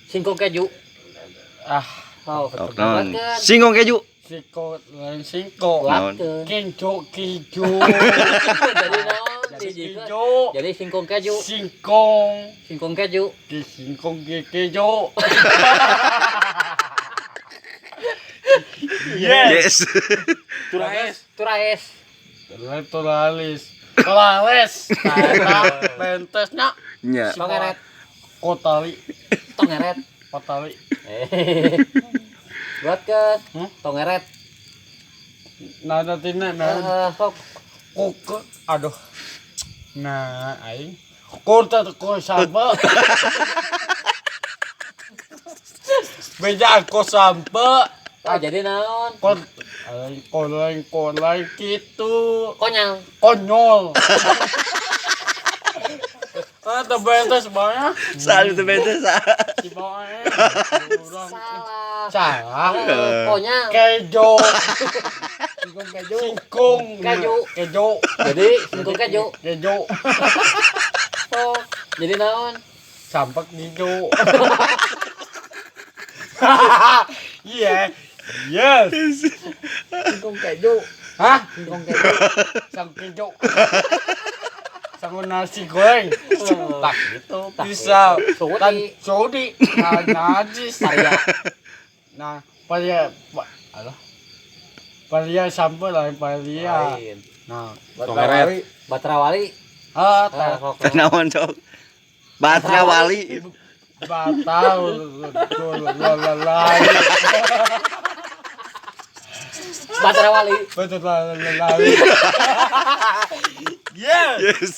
Singkong keju. Ah, Oh, Sok naon? buatkeun. Singkong keju. Siko lain singko. Naon? Buatkeun. Kinco kijo. Jadi naon? Jadi Dijikeun. kijo. Jadi singkong keju. Singkong. Singkong keju. Ki singkong ki kejo. Yes. Yes. Turaes. Turaes. Turalis. Turalis. Tata pentesnya Nya. Tongeret. Kotali. Tongeret. Kotali. Eh. Buatkeun. Hmm? Tongeret. Nah, nanti nah, Eh, sok. kok aduh. Nah, aing kota ko sampe. Beda ko sampe. Oh, jadi naon? Kon aing koleng koleng gitu. Konyol. Konyol. Ah, teu semuanya. Salut teu bete sa. Si bae. Salah. Salah. Eh, konyol. Kejo. Singkong keju. Singkong. Keju. Kejo. Jadi singkong keju. Kejo. Oh, jadi naon? Sampak kejo. Iya. Yes. Singkong keju. Hah? Singkong keju. Sang kejo. Sang nasi goreng. Tak gitu. Tak Bisa. gitu. Kan Saudi. Saudi. Nah, najis. Paria. Nah, paria alah. Paria sampai lah paria. Lain. Nah, Tongeret. Batra Wali. ah, Ah, tak sok. Naon sok? Batra Wali. batal la. Batra Wali. Betul la la. Yes. Yes.